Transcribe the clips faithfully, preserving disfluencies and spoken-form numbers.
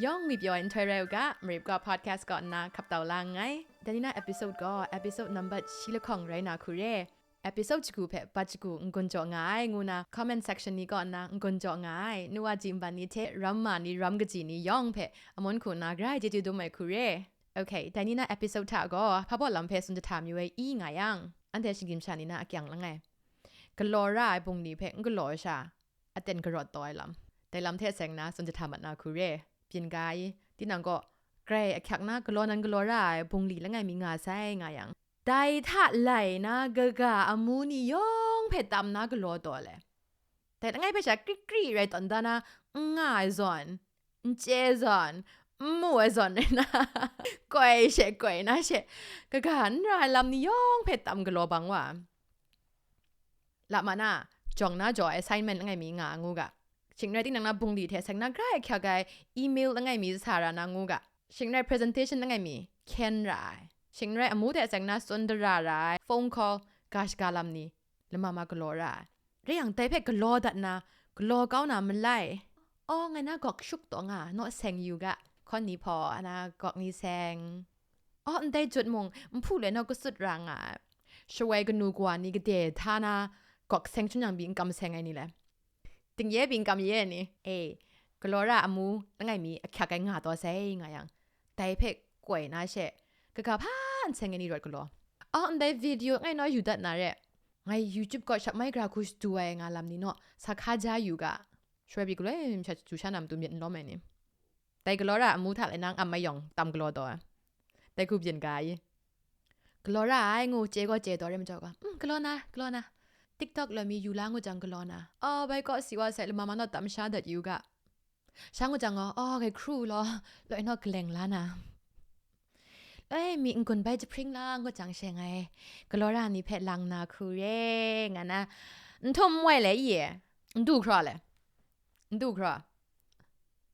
Yawng ngwi pyaw ai nhtoi rai u ga, Marip Kaw Podcast kaw nna hkap tau la nngai. Dai ni na episode gaw episode number shi lahkawng rai na hku re. Episode shagu hpe bat shagu n-gun jaw nga ai ngu na comment section ni kaw nna n-gun jaw nga ai. Nu wa ji nban ni hte ram ma ni, ram kaji ni yawng hpe amun hku nna grai chyeju dum ai hku re. Ok, dai ni na episode hta gaw hpa baw lam hpe tsun jahta mayu ai i nga yang, anhte shinggyim masha ni na akyang langai, galaw ra ai bungli hpe n galaw ai sha, aten karawt taw ai lam, dai lam hte seng na tsun jahta mat na hku re. Byin ga i, tinang gaw, grai ahkyak na galaw nan galaw ra ai bungli langai mi nga sai nga yang, dai hta lai na kaga amu ni yawng hpe tam na galaw taw le. Dai langai hpe sha kri kri rai tawn da na, n nga ai zawn, n chye ai zawn, n mu ai zawn rai na, koi she koi na she, kaga n ra ai lam ni yawng hpe tam galaw bang wa. Lama na, jawng na jaw ai assignment langai mi nga ngu ga. Shing rai tinang na bungli hte seng na grai ahkyak ai email langai mi sa ra na ngu ga. Shing rai presentation langai mi hkyen ra ai. Shing rai amu hte seng na tsun dara ra ai phone call, ga shaga lam ni lama ma galaw ra ai. Rai yang, dai hpe galaw dat na, galaw kau na malai. Aw, ngai na gawk shuk taw nga, naw seng yu ga, hkawn ni hpaw, ana gawk ni seng. Aw, ndai jut mung, nhpu le naw kasut ra nga ai. Shawai kanu kawa ni gade hta na, gawk seng shun yang pyi n kam seng ai ni le. Tingye pyi n kam ye ai ni. E, galaw ra amu langai mi ahkyak ai nga taw sai nga yang, dai hpe koi na she, kaga hpa n seng ai ni rawt galaw. Aw, ndai video ngai naw yu dat na re. Ngai YouTube kaw shap mai gra hku shadu ai nga lam ni naw, sa hka ja yu ga. Shawai pyi galoi masha chyu sha na matu myit n lawm ai ni. Dai galaw ra amu hta lai nang am mai yawng tam galaw taw ai. Dai hku byin ga i. Galaw ra ai ngu chye gaw chye taw re majaw ga. Mm, galaw na, galaw na. TikTok loi mi yu la ngu jang galaw na. Aw, bai kaw si wa sai lama ma naw tam sha dat yu ga. Sha ngu jang gaw, aw, grai hkru law, loi naw kaleng la na. Loi mi n-gun bai jahpring la ngut jang she ngai galaw ra ni hpe lang na hku re, nga na, n htum n wai le i e, n du hkra le, n du hkra,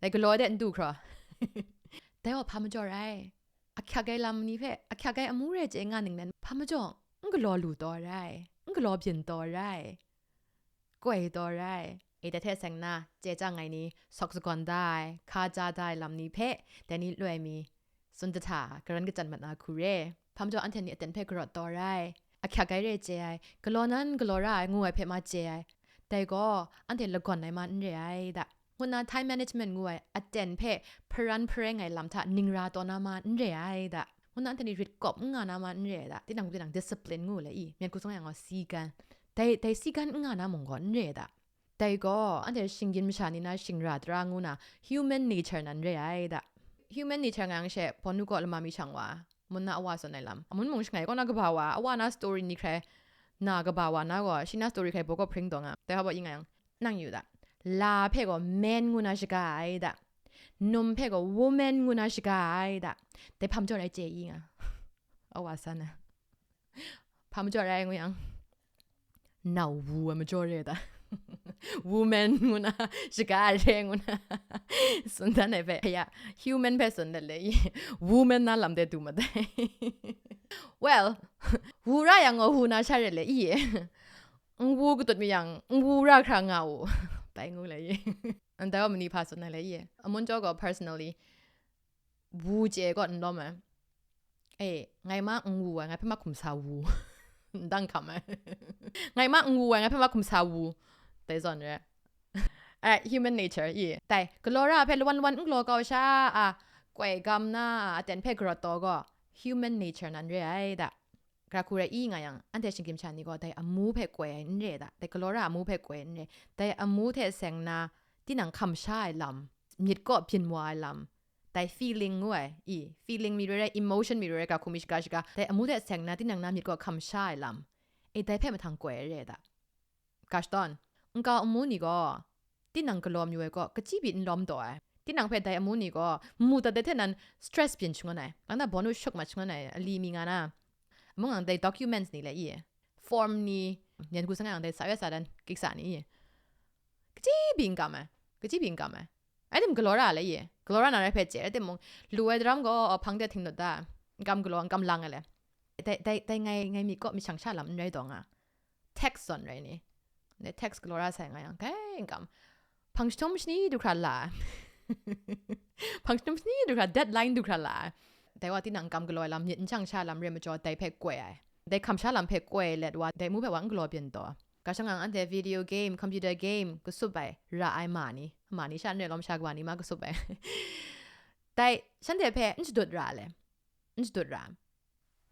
dai galaw de n du hkra. Dai wa hpa majaw rai? Ahkyak ai lam ni hpe, ahkyak ai amu re chye nga ning nan hpa majaw n galaw lu taw rai, n galaw byin taw rai. Koi taw rai. E, dai hte seng na, chye chyang ai ni, sawk sagawn da ai, hka ja da ai lam ni hpe, dai ni loi mi, tsun jahta, karan kachyan mat na hku re. Hpa majaw anhte ni aten hpe karawt taw rai. Ahkyak ai re chye ai, galaw nan galaw ra ai ngu ai hpe ma chye ai. Dai gaw, anhte lagawn ai ma n re ai da. Ngu na time management ngu ai, aten hpe hparan hpareng ai lam hta ningra taw na ma n re ai da. Ngu na anhte ni rit kawp n nga na ma n re ai da. Tinang tinang discipline ngu le i, myen hku sung yang gaw si gan. Dai, dai si gan n nga na mung gaw n re ai da. Dai gaw, anhte shinggyim masha ni na shingra tara ngu na human nature nan re ai da. Human nature nga yang she, hpawnu kaw lama mi shang wa, mun na awa zawn ai lam. Amun mung shangai kaw na kaba wa, awa na story ni hkrai na kaba wa na gaw, shi na story hkrai baw kaw hpring taw nga. Dai hpa baw i nga yang, nang yu da. La hpe gaw man ngu na shaga ai da. Num hpe gaw woman ngu na shaga ai da. Dai hpa majaw rai chye i nga. Awa san ai. Hpa majaw rai ngu yang, nau wu ai majaw re da. Woman ngu na, shaga re ngu na. Tsun dan ai hpe, ya, human hpe tsun dat le i. Woman na lam de du madai. Well, wu ra yang gaw wu na sha re le i. N wu katut mi yang, n wu ra hkra nga u. Bai ngu le i. Ndai wa mani hpa tsun ai le i. Amun jaw gaw personally, wu chye kaw n lawm ai. E, ngai ma n wu ai, ngai hpe ma hkum sa wu. N dang hkam ai. Ngai ma n wu ai, ngai hpe ma hkum sa wu. Dai zawn re. Ai, human nature, i. Dai, galaw ra hpe lawan lawan n galaw kau sha, a, koi gam na, a, aten hpe garawt taw gaw, human nature nan re ai da. Gara hku rai i nga yang, anhte shinggyim sha ni gaw dai amu hpe koi ai n re da, dai galaw ra amu hpe koi ai n re, dai amu hte seng na, tinang hkam sha ai lam, myit kaw byin wa ai lam, dai feeling ngu ai, i, feeling mi roi rai, emotion mi roi rai, gara hku mi shaga shaga, dai amu hte seng na, tinang na myit kaw hkam sha ai lam, e, dai hpe mahtang koi ai re da. Gosh darn, nkau amu ni gaw, tinang galaw mayu ai kaw, kachyi byi n lawm taw ai. Tinang hpe dai amu ni gaw, mu dat ai hte nan stress byin shangun ai. Nang na bawnu shuk mat shangun ai, ali mi nga na. Mung ang dai documents ni le i, form ni, myen hku seng yang dai sa ya sa dan, kiksa ni i. Kachyi byi n kam ai, kachyi byi n kam ai. Ai tim galaw ra le i, galaw ra na rai hpe chye, rai timung, lu ai daram gaw, hpang de hting dawt da, n kam galaw, n kam lang ai le. Dai, dai, dai ngai, ngai myit kaw myit shang sha lam n rai taw nga. Text zawn rai ni. Dai text galaw ra sai nga yang, kai n kam. Hpang jahtum shani du hkra la. Hpang shatup shani du hkra, deadline du hkra la ai. Dai wa tinang kam galaw ai lam, myit n shang sha lam re majaw, dai hpe koi ai. Dai hkam sha lam hpe koi let wa, dai mu hpe wa n galaw byin taw. Ga shang ang anhte video game, computer game, kasup ai, ra ai ma ni, ma ni sha n re lawm sha kawa ni ma kasup ai. Dai shanhte hpe n shadut ra le, n shadut ra.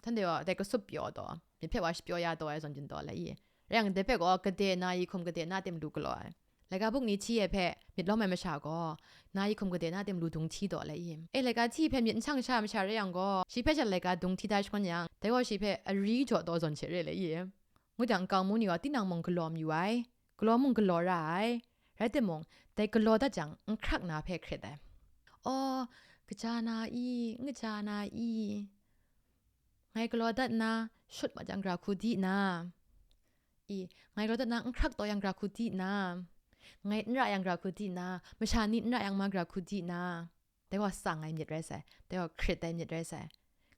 Shanhte gaw dai kasup pyaw taw, myit hpe wa shapyaw ya taw ai zawn jin taw le i. Rai yang, dai hpe gaw gade na yi hkum gade na tim lu galaw ai. Laika buk ni hti ai hpe myit lawm ai masha gaw, na yi hkum gade na tim lu dung hti taw le i. E, laika hti hpe myit n shang sha masha rai yang gaw, shi hpe sha laika dung hti da shangun yang, dai gaw shi hpe ari jaw taw zawn she re le i. Ngu jang, nkau mu ni gaw tinang mung galaw mayu ai, galaw mung galaw ra ai. Rai timung, dai galaw dat jang, n hkrak na hpe hkrit ai. Aw, kaja na i, n kaja na i? Ngai galaw dat nna, shut mat yang, gara hku di na? I, ngai galaw dat nna, n hkrak taw yang, gara hku di na? Ngai n ra yang, gara hku di na? Masha ni n ra yang ma, gara hku di na? Dai gaw tsang ai myit rai sai, dai gaw hkrit ai myit rai sai.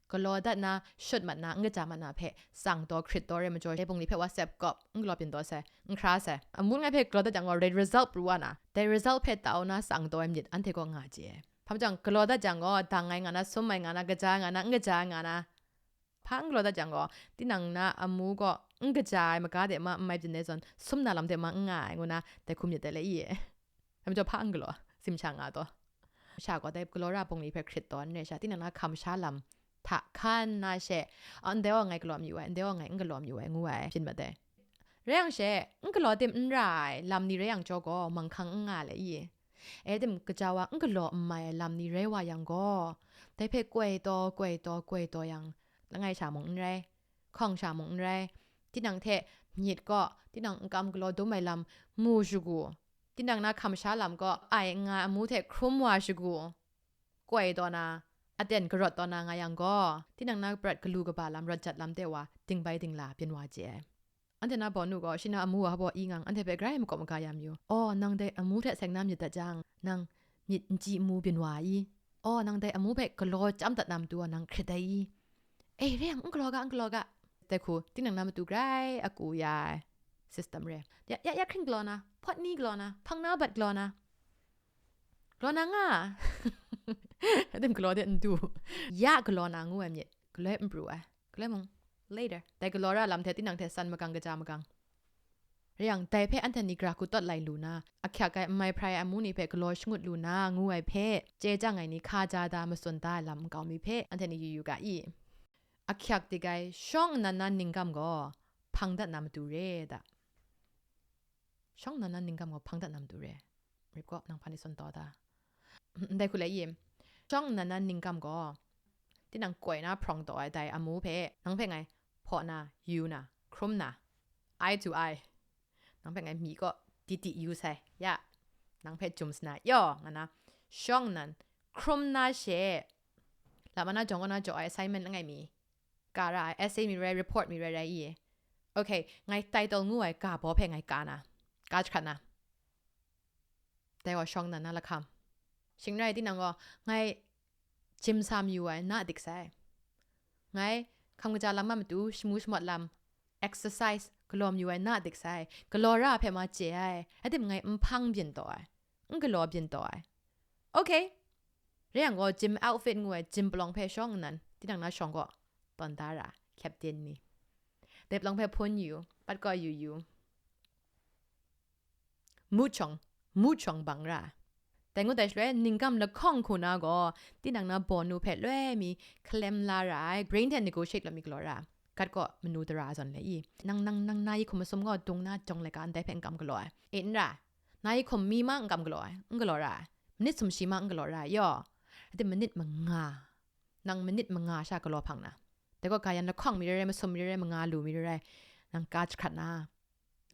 Galaw dat na, shut mat na, n kaja mat na hpe tsang taw, hkrit taw rai majaw, dai bungli hpe wa sep kawp, n galaw byin taw sai, n hkra sai. Amun ngai hpe galaw dat jang gaw, dai result pru wa na, dai result hpe tau na tsang taw ai myit anhte gaw nga chye ai. Hpa majaw, galaw dat jang gaw, dang ai nga na, sum ai nga na, kaja ai nga na, n kaja ai nga na, hpa n galaw dat jang gaw, tinang na amu gaw n kaja ai maga de ma n mai byin ai zawn, sum na lam de ma n nga ai ngu na, dai hku myit dai le i. Dai majaw hpa n galaw, simsha nga taw. Masha gaw dai galaw ra bungli hpe hkrit taw n re sha, tinang na hkam sha lam hta hkan na she, a, ndai wa ngai galaw mayu ai, ndai wa ngai n galaw mayu ai, ngu ai, byin mat ai. Rai yang she, n galaw tim n ra ai lam ni rai yang jaw gaw, manghkang n nga le i. E tim, kaja wa n galaw n mai ai lam ni rai wa yang gaw, dai hpe koi taw, koi taw, koi taw yang, langai sha mung n rai, hkawng sha mung n rai, tinang hte myit kaw, tinang n kam galaw dum ai lam mu shagu, tinang na hkam sha lam kaw ai n nga amu hte hkrum wa shagu, koi taw na, aten karawt taw na nga yang gaw, tinang na prat galu kaba lam, rawt jat lam de wa, dingbai dingla byin wa chye ai. Anhte na baw nu gaw, shi na amu wa baw i ngang, anhte hpe grai makawp maga ya mayu. Aw, nang dai amu hte seng na myit dat jang, nang myit n chyi mu byin wa i? Aw, nang dai amu hpe galaw chyam dat na matu gaw nang hkrit ai i? E, re yang, n galaw ga, n galaw ga. Dai hku, tinang na matu grai a ku ya ai system re. Ya, ya, ya hkring galaw na, hpawt ni galaw na, hpang na bat galaw na, galaw na nga. Adim galaw de n du. Ya galaw na ngu ai myit, galoi n pru ai. Galoi mung, later. Dai galaw ra lam hte tinang hte san magang kaja magang. Rai yang, dai hpe anhte ni gara hku tawt lai lu na, ahkyak ai n mai hprai ai amu ni hpe galaw shangut lu na, ngu ai hpe, chye chyang ai ni hka ja da, matsun da ai lam nkau mi hpe, anhte ni yu yu ga i? Ahkyak dik ai shawng nnan na ningkam gaw, hpang dat na matu re da. Shawng nnan na ningkam gaw hpang dat na matu re. Rip gaw, nang hpa ni tsun taw da? Ndai hku le i, shawng nnan na ningkam gaw, tinang koi na hprawng taw ai dai amu hpe, nang hpe ngai hpaw na, yu na, hkrum na, eye to eye, nang hpe ngai mi kaw, di di yu sai, ya, nang hpe jum sana, yaw, nga na, shawng nnan, hkrum na she, lam ana jawng kaw na jaw ai assignment langai mi, ka ra ai, essay mi rai, report mi rai, rai i. Ok, ngai title ngu ai ga baw hpe ngai ka na, ka jahkrat na. Dai gaw shawng nnan na lahkam. Shing rai tinang gaw, ngai gym sa mayu ai na dik sai. Ngai hkam kaja lam a matu shamu shamawt lam, exercise galaw mayu ai na dik sai. Galaw ra hpe ma chye ai. Adim ngai n hpang byin taw ai, n galaw byin taw ai. Ok. Rai yang gaw, gym outfit ngu ai gym palawng hpe shawng nnan, tinang na shawng gaw tawn da ra, captain ni. Dai palawng hpe hpun yu, pat kaw yu yu. Mut shawng, mut shawng bang ra. Dai ngut ai shaloi, ningkam lahkawng hku na gaw, tinang na baw nu hpe loi mi hkalem la ra ai, brain hte negotiate law mi galaw ra. Gat kaw manu tara zawn le i. Nang, nang, nang na yi hkum masum gaw dung na jawng laika ndai hpe n kam galaw ai. E n ra. Na yi hkum mi ma n kam galaw ai, n galaw ra ai. Minit sumshi ma n galaw ra ai, yaw. Rai tim, minit manga. Nang minit manga sha galaw hpang na. Dai gaw, ga yan lahkawng mi rai rai, masum mi rai rai, manga lu mi rai rai, nang ka jahkrat na,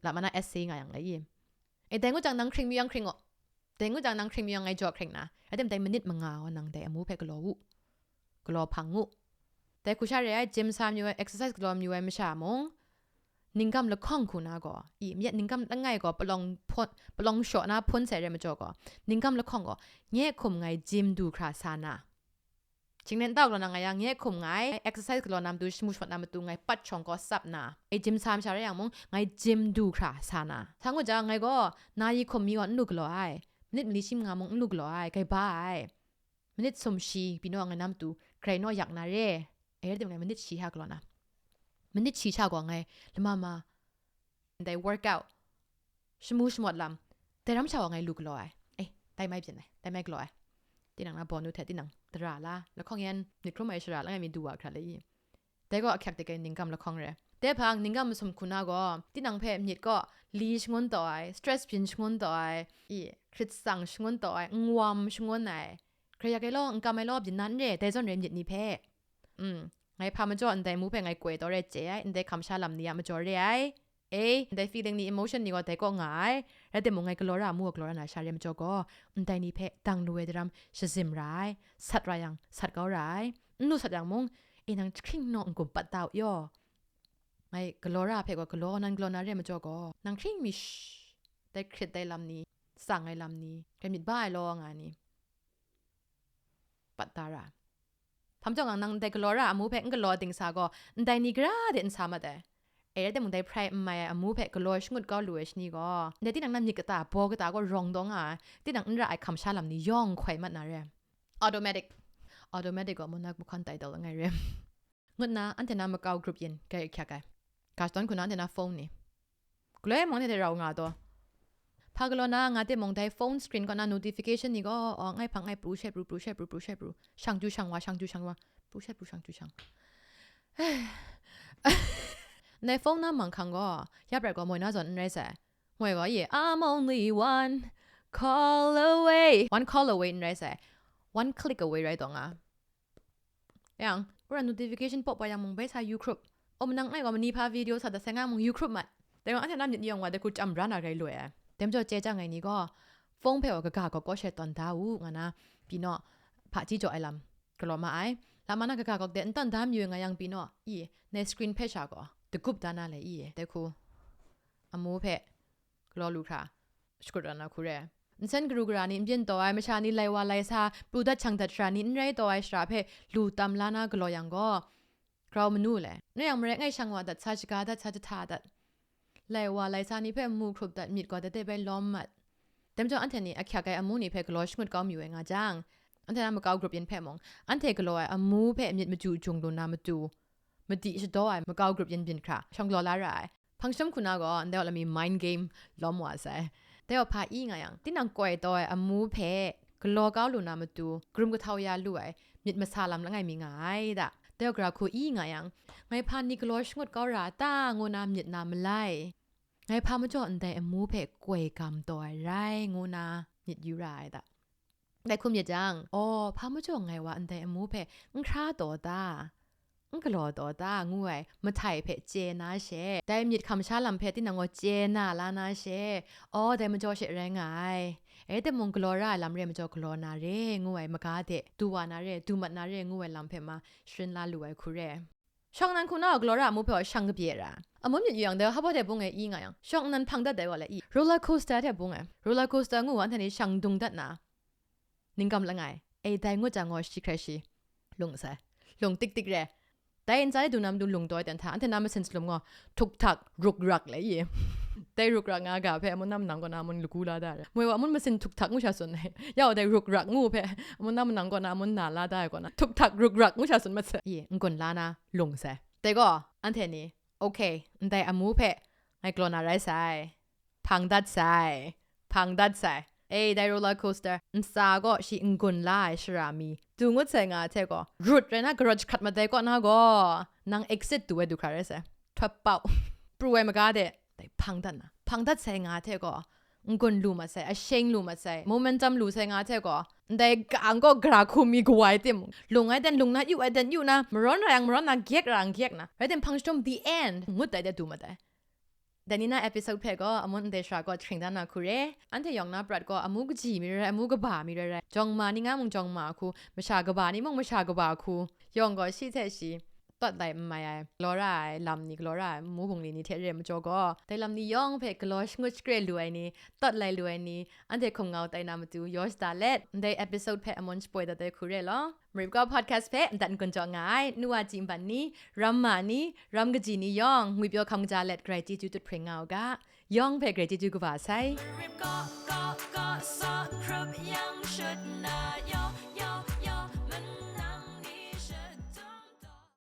lam ana essay nga yang le i. E, dai ngut jang nang hkring mi yang hkring u. Dai ngut jang nang hkring mi yang ngai jaw hkring na. Rai tim, dai minit manga gaw nang dai amu hpe galaw u. Galaw hpang u. Dai hku sha re ai, gym sa mayu ai, exercise galaw mayu ai masha mung, ningkam lahkawng hku na gaw, i, myit ningkam langai gaw palawng hpun, palawng shaw na hpun sai rai majaw gaw, ningkam lahkawng gaw, nye hkum ngai gym du hkra sa na, Shinglen tau galaw na nga yang, nye hkum ngai, exercise galaw na matu, shamu shamawt na matu, ngai pat shawng kaw tsap na, e, gym sa masha rai yang mung, ngai gym du hkra sa na. Sa ngut jang, ngai gaw, na yi hkum mi gaw n lu galaw ai, minit mali shi manga mung n lu galaw ai, gai ba ai. Minit sum shi pyi naw ngai na matu grai naw yak na re. E rai timung ngai minit shi sha galaw na, minit shi sha gaw ngai lama ma ndai workout, shamu shamawt lam, dai ram sha wa ngai lu galaw ai. Eh, dai mai byin ai, dai mai galaw ai. Tinang na bawn u hte tinang dara la, lahkawng yan myit hkrum ai shara langai mi du wa hkra le i. Dai gaw ahkyak de kai ningkam lahkawng re. Dai hpang ningkam masum hku na gaw, tinang hpe myit kaw li shangun taw ai, stress byin shangun taw ai, i, hkrit tsang shangun taw ai, nwam shangun ai, grai yak ai law, n kam ai law, byin na n re, dai zawn re myit ni hpe. Mm, ngai hpa majaw ndai amu hpe ngai koi taw re chye ai, ndai hkam sha lam ni a majaw re ai. E, ndai feeling ni, emotion ni gaw dai kaw nga ai. Rai timung, ngai galaw ra amu gaw galaw ra na sha re majaw gaw, ndai ni hpe dang lu ai daram shazim ra ai, sat ra yang, sat kau ra ai, n lu sat yang mung, e, nang jahkring naw n-gun pat da u yaw. Ngai galaw ra hpe gaw galaw nan galaw na re majaw gaw, nang hkring mi sh-, dai hkrit dai lam ni, tsang ai lam ni, grai myit ba ai law nga ai ni, pat da ra. Hpa majaw nang ndai galaw ra amu hpe n galaw dingsa gaw, ndai ni gara de n sa mat ai. E rai timung, dai hprai n mai ai amu hpe galaw shangut kau lu ai shani gaw, ndai tinang na myit kata, baw kata gaw rawng taw nga ai, tinang n ra ai hkam sha lam ni yawng hkoi mat na re. Automatic. Automatic gaw, mona mahkawn tai taw langai re. Ngut na, anhte na makau group yin, grai ahkyak ai. Gaston hku na anhte na phone ni. Galoi mung anhte hte rau nga taw. Hpa galaw na nga timung, dai phone screen kaw na notification ni gaw, oh, ngai hpang ngai pru she pru, pru she pru, pru she pru. Shang ju shang wa, shang ju shang wa. Pru she pru, shang ju shang. Ndai phone na manghkang gaw, ya prat gaw moi na zawn n rai sai. Moi gaw, ye, "I'm only one call away." One call away n rai sai. One click away rai taw nga. Yang, wora notification pop wa yang mung bai sa yu hkrup. O, manang ngai gaw mani hpa video sa dat sai nga mung yu hkrup mat. Dai gaw anhte na myit ni yawng wa dai hku chyam bra na rai loi ai. Dai majaw chye chyang ai ni gaw, phone hpe gaw kaga kaw kaw she tawn da u, nga na, pyi naw, hpaji jaw ai lam galaw ma ai. Lama na kaga kaw de n tawn da mayu nga yang pyi naw, i, ndai screen hpe sha gaw, dagup da na le i, dai hku amu hpe galaw lu hkra, shakut ra na hku re. Nsen karu gara ni n byin taw ai, masha ni lai wa lai sa, pru dat shang dat shara ni n rai taw ai shara hpe lu tam la na galaw yang gaw, grau manu le. N rai yang marai ngai shang wa dat sa, shaga dat sa, jahta dat, lai wa lai sa ni hpe mu hkrup dat, myit gaw dai dai bai lawm mat. Dai majaw anhte ni ahkyak ai amu ni hpe galaw shangut kau mayu ai nga jang, anhte na makau group yin hpe mung, anhte galaw ai amu hpe myit machyu jung lu na matu, madi shadaw ai makau group yin byin hkra, shawng galaw la ra ai. Hpang jahtum hku na gaw, ndai wa lami mind game lawm wa sai. Dai wa hpa i nga yang, tinang koi taw ai amu hpe galaw kau lu na matu, karum kahtau ya lu ai myit masa lam langai mi nga ai da. Dai wa gara hku i nga yang, ngai hpa ni galaw shangut kau ra a ta, ngu na myit na malai. Ngai hpa majaw ndai amu hpe koi gam taw ai rai, ngu na myit yu ra ai da. Dai hkum ya jang, aw, hpa majaw ngai wa ndai amu hpe n hkra taw ta, n galaw taw ta, ngu ai mahtai hpe chye na she, dai myit hkam sha lam hpe tinang gaw chye na la na she, aw, dai majaw she rai nga ai. E, rai timung, galaw ra ai lam re majaw galaw na re, ngu ai maga de, du wa na re, du mat na re, ngu ai lam hpe ma sharin la lu ai hku re. Shawng nnan hku na gaw galaw ra amu hpe gaw shang kabye ra. Amun myit yu yang dai hpa hte bung e i nga yang, shawng nnan hpang dat dai wa le i, roller coaster hte bung e. Roller coaster ngu wa, anhte ni shang dung dat na, ningkam langai, e, dai ngut jang gaw shi hkrai shi lung sai, lung tik tik re. Dai ntsa e du na matu lung taw ai ten hta, anhte na masin salum gaw, tuk tak, ruk rak le i. Dai ruk rak nga ga hpe amun na manang kaw na amun lagu la da ai. Moi wa amun masin tuk tak ngu sha tsun ai. Yau dai ruk rak ngu hpe, amun na manang kaw na amun na la da ai kaw na, tuk tak, ruk rak ngu sha tsun mat sai. I, n-gun la na lung sai. Dai gaw, anhte ni, okay, ndai amu hpe ngai galaw na rai sai. Hpang dat sai, hpang dat sai. E, dai roller coaster, ntsa gaw shi n-gun la ai shara mi, du ngut sai nga ai hte gaw, rut rai na, garaj hkrat madai kaw na gaw, nang exit du ai du hkra rai sai. Htawt pau, pru ai maga de, dai hpang dat na, hpang dat sai nga ai hte gaw, n-gun lu mat sai, asheng lu mat sai, momentum lu sai nga ai hte gaw, ndai kang gaw gara hku mi kawa ai timung, lung ai ten lung na, yu ai ten yu na, marawn ra yang marawn na, gyek ra yang gyek na, rai timung, hpang jahtum, the end, ngut ai de du mat ai. Dai ni na episode hpe gaw amun ndai shara gaw jahkring da na hku re. Anhte yawng na prat gaw amu kaji mi rai rai, amu kaba mi rai rai, jawng ma ni nga mung jawng ma hku, masha kaba ni mung masha kaba hku, yawng gaw shi hte shi tawt lai n mai ai, galaw ra ai lam ni, galaw ra ai amu bungli ni hte re ai majaw gaw, dai lam ni yawng hpe galaw shangut shakre lu ai ni, tawt lai lu ai ni, anhte hkum ngau tai na matu yaw shada let, ndai episode hpe amun shapoi dat ai hku re law. Marit Kaw Podcast hpe ndat n-gun jaw nga ai, nu wa chyi nban ni, ram ma ni, ram kaji ni yawng, ngwipyaw hkam kaja let grai chyeju tut hpring nga u ga, yawng hpe grai chyeju kaba sai. Marit Kaw, Kaw, Kaw, sa hkrup yang shut na yawng,